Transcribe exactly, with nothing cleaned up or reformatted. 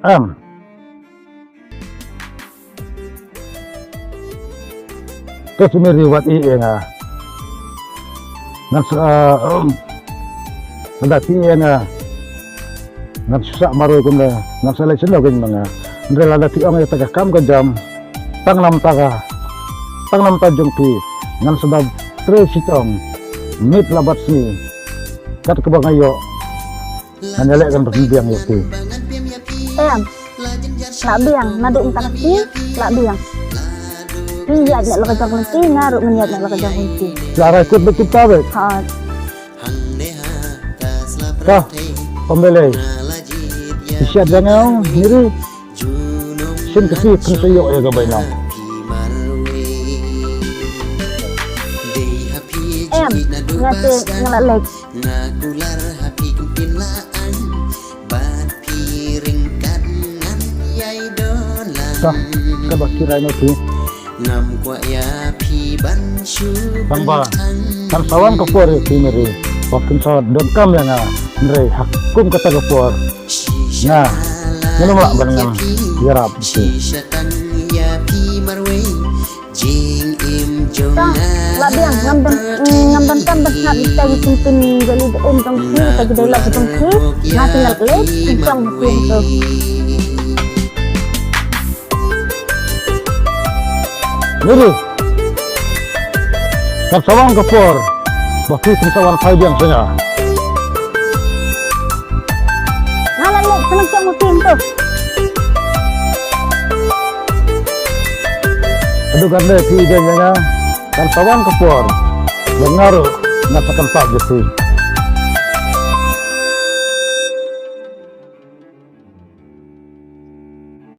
Em. Te sumir ri wat i ïa nga. Ngan sa, um, lada phi ïa nga. Ngan sa marwei kumne, ngan sa leit sngewbha ma nga. Hynrei lada phi ong ïa kata ka kam ka jam. Tang namar kata ka, tang namar kata jong phi. Ngan sa da trei shitom. Miet la bad sngi. Kat kaba nga ïoh. Ngan ïaleh kan pynbiang ïa phi. Em. La biang, naduh mynta ka sngi, la biang. Phi ïaid noh la ka jong lynti, nga ruh ngan ïaid noh la ka jong lynti. La rai kut bad kita bad. Ha. Ka, pom balei. Phi shad jong nga, Miri. Shen ka phi pynsaw ïa ka bainong. Em, nga te nga la leit. Nga kular ha phi kum phin la aiñ, bad phi ryngkat ngan ïai dolan. Ka, kaba kirai na phi. Ngam kwah ïa phi ban shu. Tang ba, kan sa wan ka por ïa phi Mary. Ba phin sa donkam ïa nga, hynrei ha kum kata ka por. Nga, ngam lah ban ngam ïarap phi. Shisha tang ïa phi marwei. Jingim jong nga. Tang, la biang, ngam don, ngam donkam ban sngap ïa kita ki ktien jali ba um jong phi, kita ki dialogue jong phi, nga te nga leit, pynshong ha phi to. Mary. Kan sa wan ka por, ba phi phin sa wan phai biang sha nga. Nga la leit, sa nang shong ha phi to. Haduh katne phi ïeit ïa nga, kan sa wan ka por ba nga ruh ngan sa kynpab ïa phi.